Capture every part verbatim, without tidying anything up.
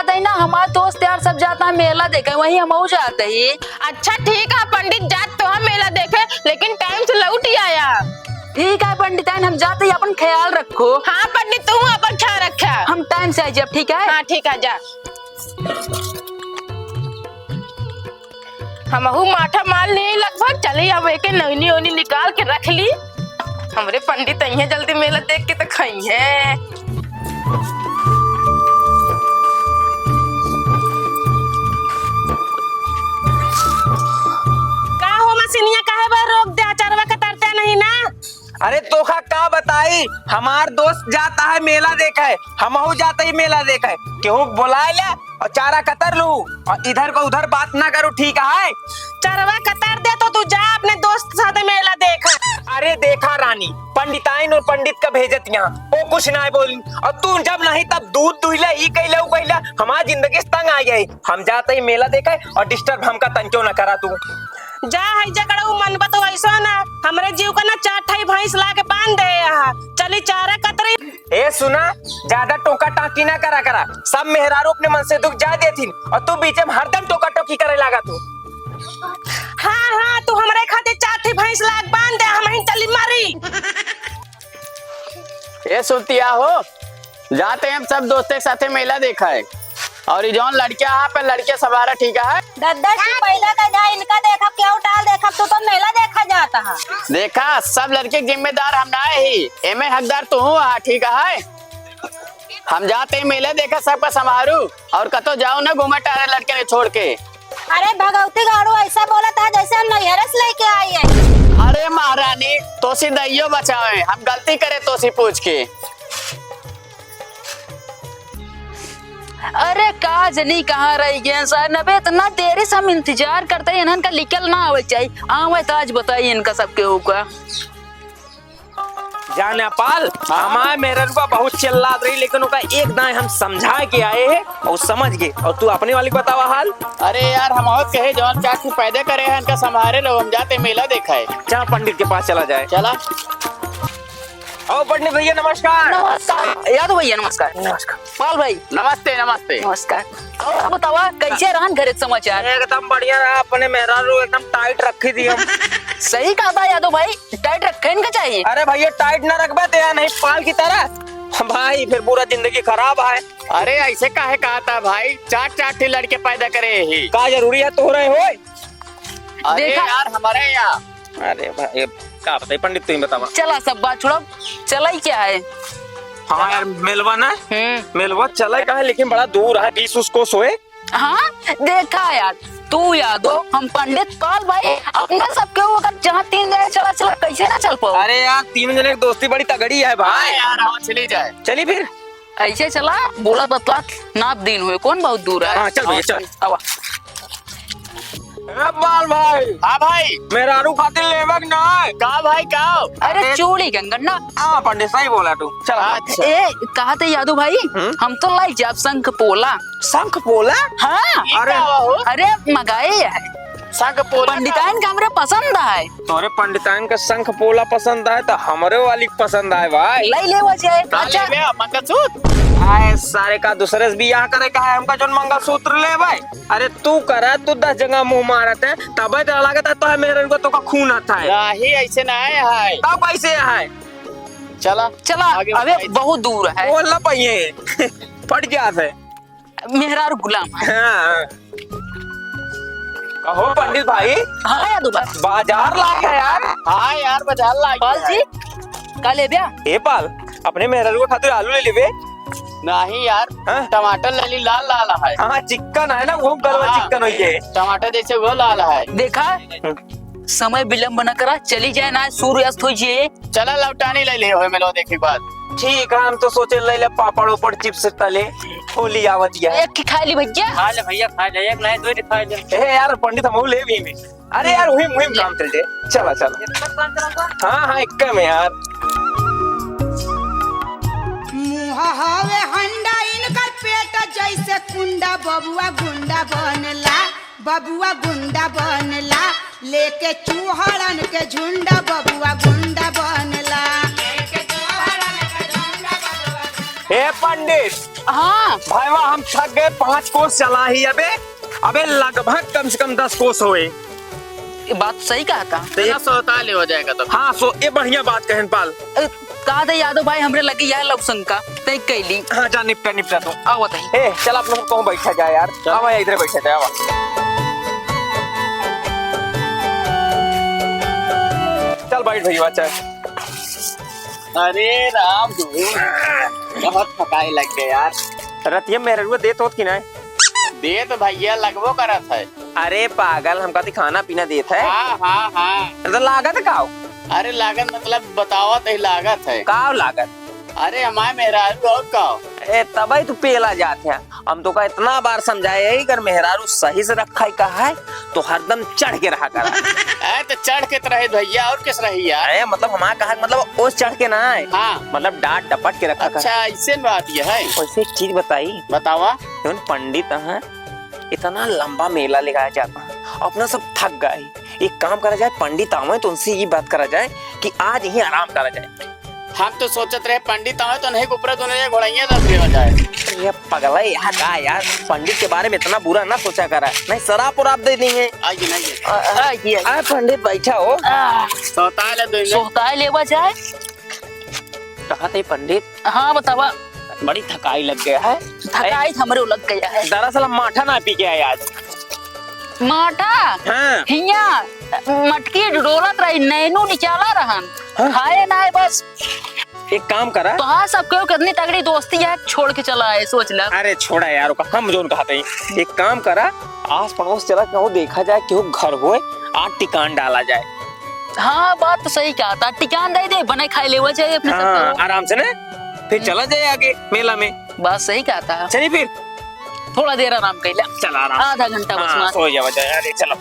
जात ही ना, हमार दोस्त यार सब जात है मेला देखे, वहीं हमहू जात ही। अच्छा ठीक है पंडित, जात तो हम मेला देखे, लेकिन time से लौट ही आया। ठीक है पंडिताइन, हम जात ही, अपन ख्याल रखो। हाँ पंडित, तू अपन ख्याल रखा। हम time से आई जाब, ठीक है? हाँ ठीक है, जा। हमहू माठा मार लिए लगभग, चली अब एके नैनी ओनी निकाल के रख ली। हमरे पंडित अइहें जल्दी मेला देख के तो खइहें। का हो मसिनिया, काहे बा रोक दे, अचरवा कतरते नहीं ना? अरे तोका का बताई, हमार दोस्त जाता है मेला देखे, हमहू जाते ही मेला देखे। केहू बोलाए ले और चारा कतर लू और इधर को उधर बात ना करू, ठीक है? चरवा कतर दे तो तू जा अपने दोस्त साथे मेला देख। अरे देखा रानी, पंडिताइन और पंडित का भेजत यहाँ, वो कुछ ना बोली और तू जब नहीं तब दूध दुहले, ई कैले, ऊ कैले, हमार जिंदगी से तंग आ गई। हम जाते ही मेला देखे और disturb हमका तंचो न करा तू। जा है जकड़ऊ मन बा तो ऐसो ना, हमरे जीव का ना चार ठाई भैंस ला के बांध दे यहाँ। चली चारा कतरी। ए सुना, ज्यादा टोका टाकी ना करा करा, सब मेहरारू अपने मन से दुख जा देथिन और तू बीचे में हरदम टोका टोकी करे लागा तू। हाँ हाँ, तू हमरे खातिर चार ठाई भैंस ला के बांध दे, हम ही चली मारी। ए सुतिया हो, जाते हम सब दोस्ते के साथे मेला देखा है। और ई जौन लड़किया है, पे लड़किया सवारा, ठीक है? दद्दा की पैदा का जा, इनका देखब, क्या उठाल देखब, तू तो मेला देखा जाता है। देखा, सब लड़के के जिम्मेदार हम ना ही, एमे हकदार तू हूँ, हाँ, ठीक है? हम जाते ही मेला देखा, सबका संभारू, और कतो जाओ ना घूमे टहरे लड़के ने छोड़ के। अरे भगवती गाड़ू, ऐसा बोलत है जैसे हम नैहरे से लेके आई है। अरे महारानी, तोसी दइयो बचावे, हम गलती करे तोसी पूछ के। अरे का जनी कहाँ रहि गए सर, नबे इतना देरी से हम इंतजार करते हैं, इन्हन का निकल ना आवे चाहिए, आवे तो आज बताइए इनका सबके होगा। जाने पाल, हाँ? हमार मेहररुआ बहुत चिल्लात रही, लेकिन ओका एक दाएं हम समझा के आए हैं और समझ गए। और तू अपने वाली बतावा हाल। अरे यार, हम और कहे जौन चाची पैदा करे हैं, इनका संभारे रहो, हम जाते मेला देखा है। चल पंडित के पास चला जाए। चला। ओ पंडित भैया नमस्कार। नमस्कार यादव भैया, नमस्कार। नमस्कार। पाल भाई। नमस्ते, नमस्ते। नमस्कार। और बतावा, कैसे रहन घरे के समाचार? एकदम बढ़िया रहा, अपने मेहरारू एकदम tight रखी थी हम। सही कहा था यादव भाई, tight रखे इनका चाहिए। अरे भैया, tight ना रखबे तो यार नहीं पाल की तरह भाई, फिर पूरा जिंदगी खराब है। अरे ऐसे काहे कहा था भाई, चार चार ठे लड़के पैदा करे ही। का जरूरी है तोहरे होए? अरे देखा? यार, हमारे यहाँ। अरे भाई, अब का बताई पंडित, तू ही बतावा। चला, सब बात छोड़ो, चला ही क्या है? हाँ यार, मेलवा ना, हम्म। मेलवा चला का है, लेकिन बड़ा दूर है, बीस उस कोस होए। हाँ, देखा यार, तू यादव, हम पंडित पाल भाई, अपने सबके वो अगर जहाँ तीन जने चला, चला, कैसे ना चल पाओ? अरे यार, तीन जने की दोस्ती बड़ी तगड़ी है भाई। हाँ यार, आओ, चली जाए। चली फिर। ऐसे चला, बोला बतला, नाप दिन हुए, कौन बहुत दूर है? हाँ, चल भैया, चल। आवा। ए बाल भाई। हाँ भाई। मेहरारू खातिर लेबक ना है? का भाई, का? अरे अरे। चूड़ी कंगन ना। हाँ पंडित, सही बोला तू। चल। अच्छा। ए, कहा थे यादव भाई, हम्म? हम तो लाई जाब शंख पोला। शंख पोला? हाँ। ये अरे। का हो? अरे मगाए है। शंख पोला पंडिताइन का हमरे पसंद आए। तोरे पंडिताइन का शंख पोला पसंद आए तो हमरे वाली पसंद आए भाई। ले ले वजह। का अच्छा। लेबे? मंगलसूत्र? आए सारे का दूसरे से बियाह करे का है, हमका जौन मंगलसूत्र लेबे। अरे तू करा, तू दस जगह मुंह मारत है, तबे तो लागत है तो है मेहरन को तो का खून आता है। नहीं, ऐसे ना आए है। तब कैसे है? चला। चला, आगे अबे बताई। बहुत दूर है। बोल ना पहिए। फट गया है। मेहरारू गुलाम है। हाँ। कहो पंडित भाई। हाँ यादव भाई। बाजार लाग गया यार। हाँ यार, बाजार लाग पाल गया। जी, का लेब्या? ए पाल, अपने मेहरारू के खातिर आलू ले लेबे। नहीं यार, हाँ? टमाटर ले ली, लाल लाल है। हाँ, चिकन है ना, वो गलवा हाँ, चिकन होई है। टमाटर जैसे वो लाल है। देखा, हम्म। समय विलंब न करा, चली जाए ना, सूर्य अस्त हो जाए। चला लौटानी ले ले, होए मिलो देखी बात। ठीक है, हम तो सोचे ले ले पापड़ उपड़ चिप्स तले, होली आवत है। एक खी खा ली भैया। खा ले भैया, खा ले, एक नहीं दो खा ले। ए यार पंडित, हम ले भी में। अरे यार, वही मुहिम काम चल जाए। चला, चला। हाँ, हाँ, एक में यार। मुँह हवे हंडा, इनकर पेट जैसे कुंडा, बबुआ गुंडा बनला। बबुआ गुंडा बनला, लेके चूहड़न के झुंडा, बबुआ गुंडा बनला। हे पंडित, हाँ। भाईवा, हम थक गए, पाँच कोस चला ही अबे। अबे, लगभग कम से कम दस कोस होए। ये बात सही कहा था। तो ये ना, सोहता ले हो जाएगा तब। हाँ, सो, ये बढ़िया बात कहन पाल। ए, कहा दे यादव भाई, हमरे लगी यार लव शंका, तय कैली। हाँ, जा निपटा, निपटा तू। आओ बताइए। ए, चल आप लोग कहूँ बैठा जाए यार। चल। आवा, इधर बैठा जाए, आवा। चल बैठ भैया, चल। अरे राम धुन, बहुत थकाई लग गए यार। रतिया मेहररुआ देत होत कि नाय? देत भैया, लगबो करत है। अरे पागल, हमका तो खाना पीना देत है। हाँ, हाँ, हाँ। तो लागत का हो? अरे लागत मतलब बतावत ही लागत है। का लागत? अरे हमारे मेहरारू और का हो? ए, तबई तू पेला जात है। हम तोका इतना बार समझाए है, अगर मेहरारू सही से रखा ही कहा है, तो हरदम चढ़ के रहा करा। ए, तो चढ़ के तो रहे भैया, और किस रही यार? ए, मतलब हमारा कहा, मतलब ओस चढ़ के ना है। हाँ। मतलब डांट डपट के रखा करा। अच्छा, ऐसे बात ये है। वैसे एक चीज बताई। बतावा। जौन पंडित हैं, इतना लंबा मेला लगाया जाता है, अपना सब थक गए। एक काम करा जाए, पंडित आवे तो उनसे ये बात करा जाए कि आज यहीं आराम करा जाए। हम तो सोचत रहे पंडित आवे तो नहीं ऊपर दोनों ये घोड़ैया दस देवा जाए। ये पगला है यहाँ का यार, पंडित के बारे में इतना बुरा ना सोचा करा, नहीं शराब उराब दे दी है। आइए, आइए। आ, आ, आइए, आइए। आ, पंडित बैठा हो। आ, सोता ले दो इन्हें। सोता लेवा जाए। कहा थे पंडित? हाँ, बतावा। बड़ी थकाई लग गया है। थकाई ए, हमरे लग गया है। दरअसल हम माठा ना पी के आए आज। माठा? हाँ। हिया मटकी डोलत रही, नैनू निचाला रहन। हाँ। खाए ना है बस। एक काम करा। तो हाँ, सब केहू कितनी तगड़ी दोस्ती है, छोड़ के चला है, सोच ला। अरे छोड़ा यार, ओका हम जोन कहते हैं। एक काम करा, आस पड़ोस चला केहू देखा जाए, केहू घर होए, आ टिकान डाला जाए। हाँ, बात तो सही कहा था। टिकान दे दे, बने खाए लेवा चाहिए अपने हाँ, सबको। आराम से ना, फिर हम्म। चला जाए आगे मेला में। बात सही कहा था। चलिए फिर। थोड़ा देर आराम कर ले। चल आराम। आधा घंटा बस हाँ, मार। सो जावा जाए। अरे चलो।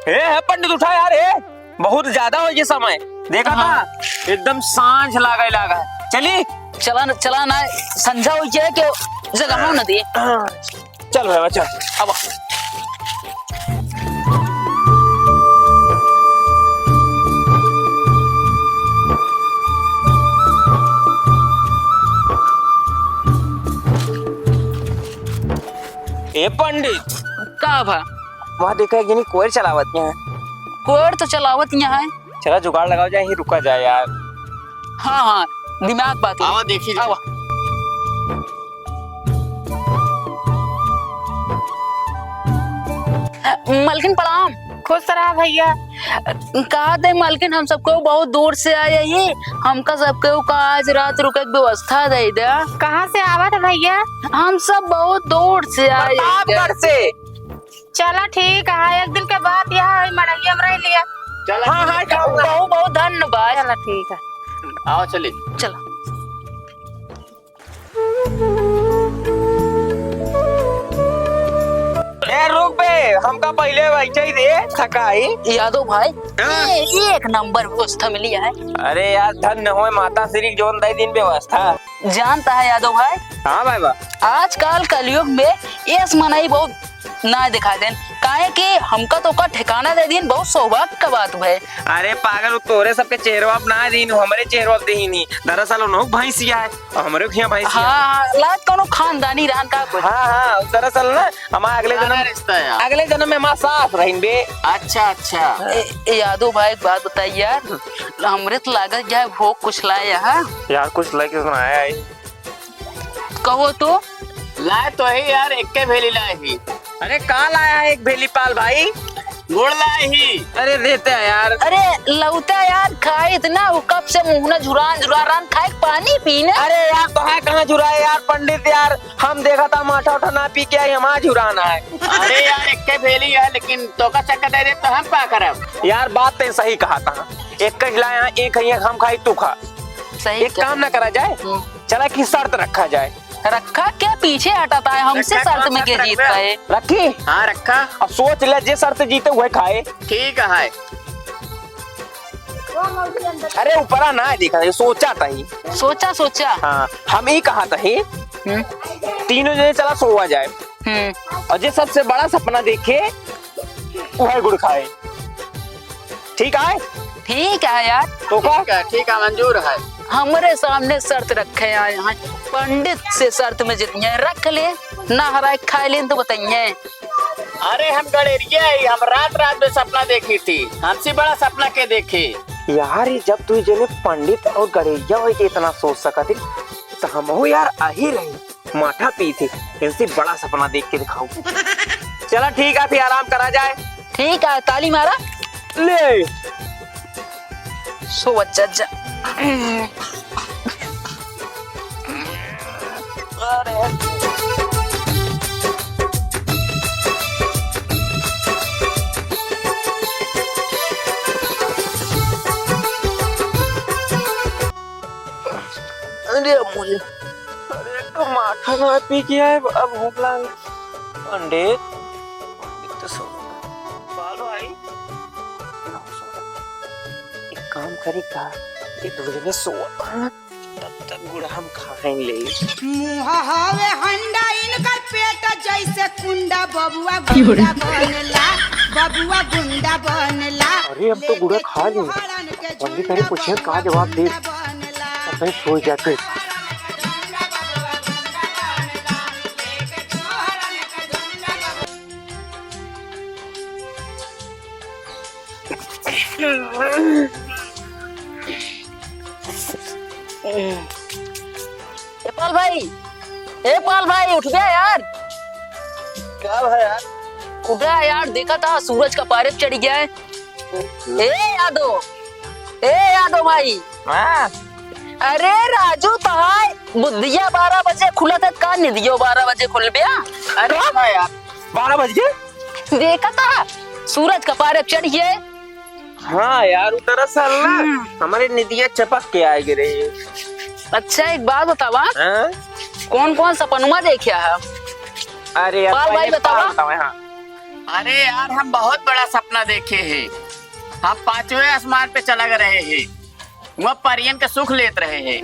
ए, है पंडित, उठा यार, ए। बहुत ज्यादा हो गया समय, देखा हाँ। था, एकदम सांझ लागे लागा। चली। चला न, चला ना, संझा हो जाए, क्यों जगह हो न दिए। हाँ, चल भाई, चल, अब। ए पंडित। का भा? वहाँ देखा, एक जनी कोयर चलावत यहाँ। कोयर तो चलावत यहाँ है। चला जुगाड़ लगाओ जाए, यहीं रुका जाए यार। हाँ, हाँ, दिमाग बाकी। आवा देखी। आवा। मलकिन प्रणाम। खुश रहा भैया। कहा दे मलकिन, हम सबको बहुत दूर से आए ही, हमका सबको का आज रात रुके के व्यवस्था दे दे। कहाँ से आवत है भैया? हम सब बहुत दूर से आए ही। प्रतापगढ़ से। चला ठीक है, एक दिन के बाद यहाँ है मड़ैया में रह लिया। चला हाँ, ठीक हाँ, है। जाओ। बहुत, बहुत धन्यवाद। चला ठीक है। आओ चली। चला। ए, रुक बे, हमका पहिले बैठे ही दे, थकाई। यादव भाई, हाँ। ए, एक नंबर व्यवस्था मिली है। अरे यार, धन्य होए माता श्री जोन दे दिन व्यवस्था। जानता है यादव भाई, हाँ भाई बा। आजकल कलयुग में एस मनई बहुत ना दिखा देन, काहे कि हमका तो का ठिकाना दे दीन, बहुत सौभाग्य का बात है। अरे पागल, उ तोरे सबके चेहरवा पे ना दीन, उ हमरे चेहरवा पे दीन ही। दरअसल उन्हों भैंसिया है और हमरे खिया भैंसिया। हाँ, हाँ, लाज कौनो खानदानी रहन का कुछ। हाँ, हाँ, दरअसल ना हमारा अगले जन्म, रिश्ता है। अगले जन्म में हमारा सास रहीन बे। अच्छा, अच्छा। ए, ए, यादव भाई एक बात बताइए यार, हमरे तो लागत जाए भोग कुछ लाए यहाँ। यार कुछ लेके सुनाया है। कहो तो। लाए तो ही यार, एक के भेली लाए ही। अरे का लाया है एक भेली पाल भाई? गुड़ लाए ही। अरे देते हैं यार। अरे लौटा यार, खाए इतना, वो कब से मुंह न झुरान झुरा रहा, खाए पानी पीने। अरे यार, तो है कहाँ झुराए यार पंडित यार, हम देखा था माठा उठा ना पी के आई, हमारा झुराना है। अरे यार, एक के भेली है, लेकिन तो का चक्कर दे दे तो हम का करब? यार बात तो सही कहा था, एक कहिला यहाँ, एक है हम खाई, तू खा। सही एक कहा। काम ना करा जाए, हम्म। चला कि शर्त रखा जाए। रखा क्या, पीछे हटाता है हमसे, रखा, शर्त में क्या जीतता है? रखी? हाँ, रखा। अब सोच ले, जे शर्त जीते वह खाए। ठीक है। अरे ऊपरा ना है, देखा, ये सोचा था ही। सोचा, सोचा। हाँ, हम ही कहा था ही। हम्म। तीनों जने चला सोवा जाए। हम्म। और जे सबसे बड़ा सपना देखे, वह गुड़ खाए। ठीक है? ठीक है यार। तो का? ठीक है, ठीक है, मंजूर है। हमरे सामने शर्त रखे आए हैं, पंडित से शर्त में जीतिए, रख ले, ना हराए खाए लेन तो बताइए। अरे हम गड़ेरिया है, हम रात रात में सपना देखी थी, हमसे बड़ा सपना के देखे। यार, ये जब तू जने पंडित और गड़ेरिया होई के इतना सोच सकत ही, तो हमहू यार अही रही, माठा पी थे, इनसे बड़ा सपना देख के दिखाऊ। चला ठीक है, फिर आराम करा जाए। ठीक है, ताली मारा। ले। सो बच्चा जा। अरे। अरे मुझे, अरे तो माठा ना पी के आए, अब भूख लाग। पंडित, पंडित तो सो। बाल भाई, एक काम करी का, ये दो जने सो, तब तक गुड़ हम खाए ले। मुँह हवे हंडा, इनकर पेट जैसे कुंडा, बबुआ गुंडा बनला, बबुआ गुंडा बनला। अरे, हम तो गुड़ा खा लिए। पंडित अरे पूछे, का जवाब दे? अब भाई सो जाते। ए पाल भाई, ए पाल भाई, उठ गया यार। का भाई यार? उठा यार, देखा था सूरज का पारे चढ़ गया है। ए यादव, ए यादव भाई। हाँ। अरे राजू, तहाय बुद्धिया बारह बजे खुलत है का, निदियो बारह बजे खुल गया? अरे का? हाँ यार, बारह बज गए। देखा था सूरज का पारे चढ़ गया है। हाँ यार, वो दरअसल ना, हम्म। हमारे निदिया चपक के आए गिरे। अच्छा, एक बात बतावा। हाँ? कौन कौन सपनुमा देख्या है? अरे यार, पाल भाई पहले बतावा। पाल बतावे, हाँ। अरे यार, हम बहुत बड़ा सपना देखे हैं। हम पांचवें आसमान पे चला गए रहे हैं, वहाँ परियन का सुख लेत रहे हैं।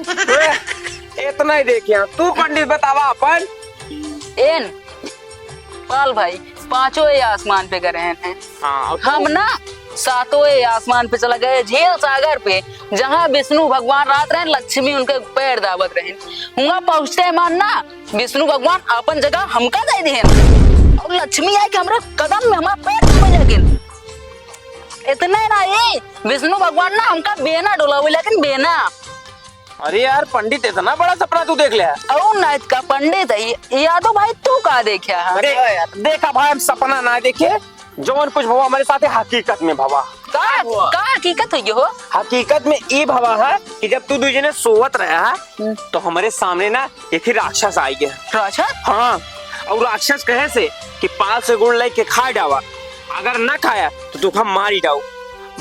ए, इतना ही देखे हैं। तू पंडित बतावा अपन। एन पाल भाई, पांचों ए आसमान पे गए हैं। हाँ, और तू? हम ना सातों ए आसमान पे चला गए, झील सागर पे, जहाँ विष्णु भगवान रहत रहे, लक्ष्मी उनके पैर दाबत रहे। हुआ पहुँचते मान ना, विष्णु भगवान अपन जगह हमका दे देहन और लक्ष्मी आए कि हमरे कदम में हमारा पैर छुए लगिन। इतने ना, ए विष्णु भगवान ना हमका बेना डोलावे लगिन, बेना। अरे यार पंडित, इतना बड़ा सपना तू देख लिया? और ना, इतका पंडित है ये। यादव भाई, तू का देख्या है? अरे देखा भाई, हम सपना ना देखे, जौन कुछ भवा हमारे साथे हकीकत में भवा। का, का हुआ? का हकीकत हुई हो? हकीकत में ई भवा है कि जब तू दुई जने सोवत रहा है, हम्म। तो हमारे सामने ना एक ही राक्षस आई गया। राक्षस? हाँ, और राक्षस कहे से कि पाल से गुड़ लेके खा डावा, अगर ना खाया तो तुका मारी डाऊ।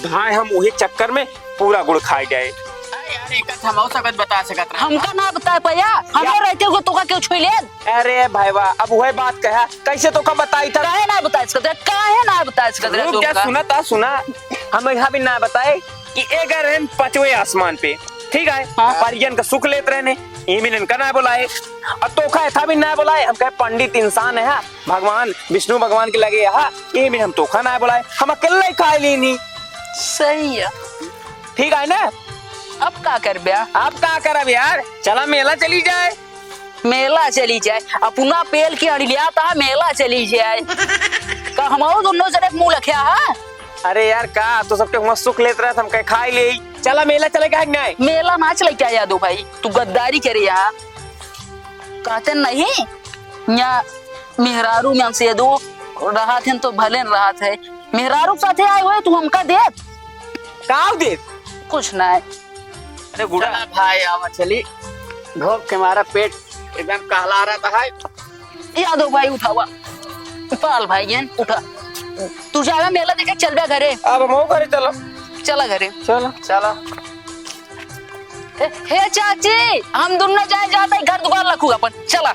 भाई हम वही चक्कर में पूरा गुड़ खाई जाए। अरे यार, एक हम और सकत बता सकत रहे। हमका ना बताए पया, हमें क्या? रहते हुए तोका क्यों छुई ले? अरे भाईवा, अब वही बात कहा, कैसे तोका बताई था? काहे ना बताए सकत रहे? काहे ना बताए सकत रहे रुक जा, तुमका? सुना ता, सुना। हम यहाँ भी ना बताए कि ए गए रहन पांचवें आसमान पे, ठीक है? हाँ। परियन का सुख लेत रहने, ई मिन इनका ना बुलाए, और तोका एथा भी ना बुलाए। हम कहे पंडित इंसान है, भगवान विष्णु भगवान के लगे यहाँ, ई मिन हम तोका ना बुलाए, हम अकेले ही खाए लीनी। सही है। ठीक है ना? अब का करब्या? अब का करब यार, चला मेला चली जाए। मेला चली जाए, अपना पेल के अड़िलिया ता मेला चली जाए। का हमारो दोनों जने के मुंह लख्या है? अरे यार, का तो सबके हुआ सुख लेत रहे, हम कहे खाई ले। चला मेला चले का है कि नहीं? मेला ना चले क्या यादव भाई, तू गद्दारी करे यहाँ। कहते नहीं, यहाँ मेहरारू में हमसे दो रहत हैं तो भले न रहत है, मेहरारू के साथे आए हुए तू हमका देत? का देत? कुछ ना है। अरे गुड़ा। चला भाई, आवा चली, भूख के मारा पेट एकदम कहला रहा है। यादव भाई उठावा, पाल भाई गेन उठा, तू जावे मेला देखे, चल बे घरे। अब हम घरे चलो। चला घरे। चलो। चला। ए, हे चाची, हम दोनों जाए जाते घर दुआर लखू अपन, चला।